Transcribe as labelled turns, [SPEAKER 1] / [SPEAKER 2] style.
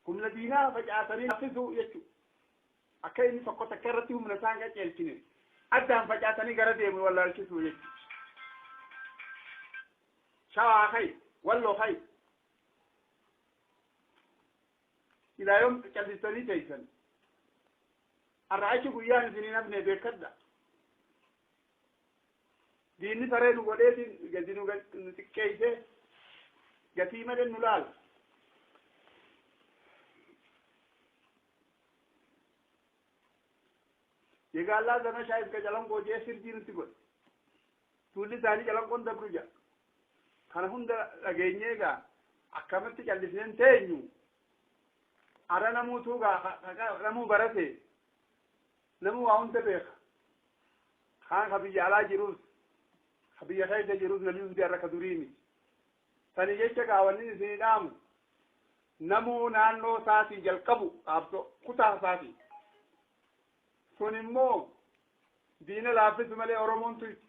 [SPEAKER 1] Humna diinaa facaasanii laaffisuu jechuudha. Akka inni tokko takka irratti humna isaa hin qaceelchine addaan facaasanii gara deemu wallaalchisuu jechuudha. Shawaa kai, Walloo kai. Ilaa yoom callistanii teessan? Har'a achi guyyaan isin hin hafne, beekadha. Diinni saree nu godheetiin gadi nu xiqqeessee gatii malee nu laala. Yegaallaa zana shaayif ka Calanqoo jee sirjii nutti godhe. Tuulli isaanii Calanqoon dabru jedha. Kana hunda dhageenyee egaa akkamatti callisneen teenyu? Ara namuutuu gaa namuu barate, namuu waa hunda beeka. Kaan ka biyya alaa jirus, ka biyya keessa jirus, namni hundi har'a ka durii miti. Sani jecha gaa wanni isinii dhaamu, namuu naannoo isaatii jalqabu, qaabsoo kutaa isaatii. Sun immoo diina laaffisu malee Oromoon tuytu.